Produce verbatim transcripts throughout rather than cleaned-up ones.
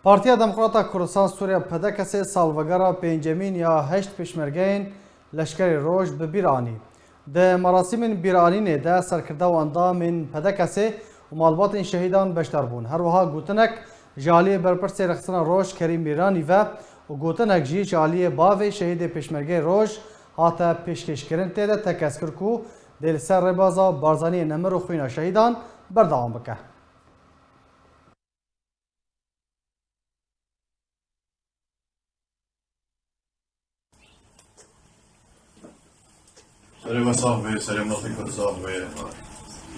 Partiya Demokrata Kurdistan Sûriye, P D K S, salvegera pêncemîn ya heşt pêşmergeyên Leşkerê Roj bi bîr anî. Di merasîmên bîranînê de serkirde û endamên P D K S û malbatên şehîdan beşdar bûn. Her wiha gotinek ji aliyê berpirsê Rêxistina Roj Kerîm Mîranî ve û gotinek jî ji aliyê bavê şehîdê pêşmergeyê Roj hate pêşkêşkirin. Tê de tekez kir ku dê li ser rêbaza Barzaniyê nemir û xwîna şehîdan berdewam bike. Serê we sax be, serê miletê Kurd sax be.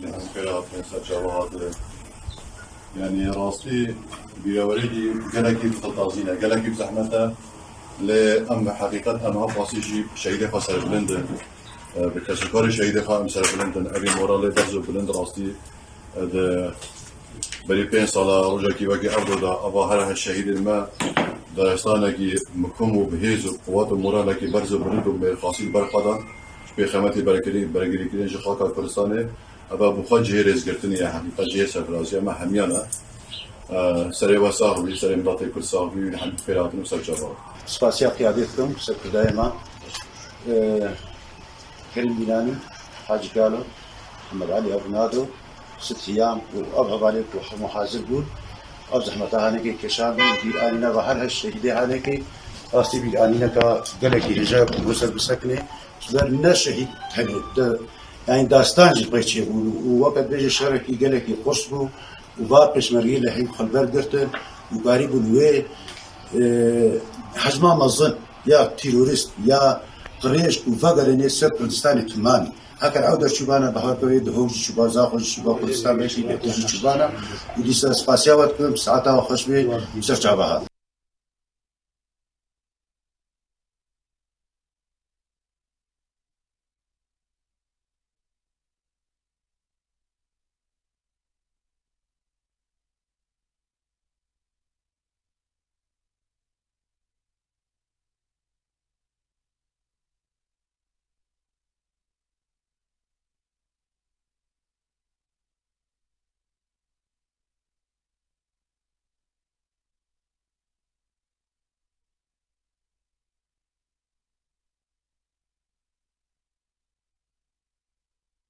Li hemkera hatin, ser çava hatin. Yani rastî bîrewerêkî gelekî bi xiltazî ne, gelekî bi zehmet e. Lê em heqîqet em ha qasî jî şehîdê xwe serbilind in. Bi kesûkarê şehîdê xwe em serbilind in. Evî moralê berz û bilind rastî. Di berî pênc sala rojekî wekî ev de, eva her heşt şehîdên me daristanekî mikum û bi hêz û quwet û moralekî berz û bilind û mêrxasî li ber xwe dan ji pêxemetê berekirî-, beregirîkirin ji xaka Kurdistanê. Eva bi xwe cihê rêzgirtinê ye, heqîqet cihê serfiraziya me hemiyan e. E, serê we sax bî, serê miletê Kurd sax bî, hemî xêr hatin û serçava. Spasiya qiyadê dikim, serkirdayê me, e, Kerîm Bîlanî, Hacî Kalo, Mihemed Elî Evnado, Sithiyan û ev hevalên ku hemû hazir bûn, ev zehmeta hanekê kêşandin, bîranîna ve her heşt şehîdê hanekê, rastî bîranîneka gelekî hêja ye ku ser bisekine, ji ber ne şehîd tenê, de, yani dastan jî pê çêbûn û weke dibêje şerekî gelekî qurs bû û va pêşmergeyê li hîn xwe li ber girtin û karîbûn wê, e, hecma mezin ya terorîst, ya qirêj û vegerênê ser Kurdistanê timanî. Heker ew der çûbana, bi her kurê di hok jî çûba, zaxo jî çûba, Kurdistan beşî bê jî çûbana. Û dîsa spasiya we dikim, saeta we xweş bê, ser çava hat.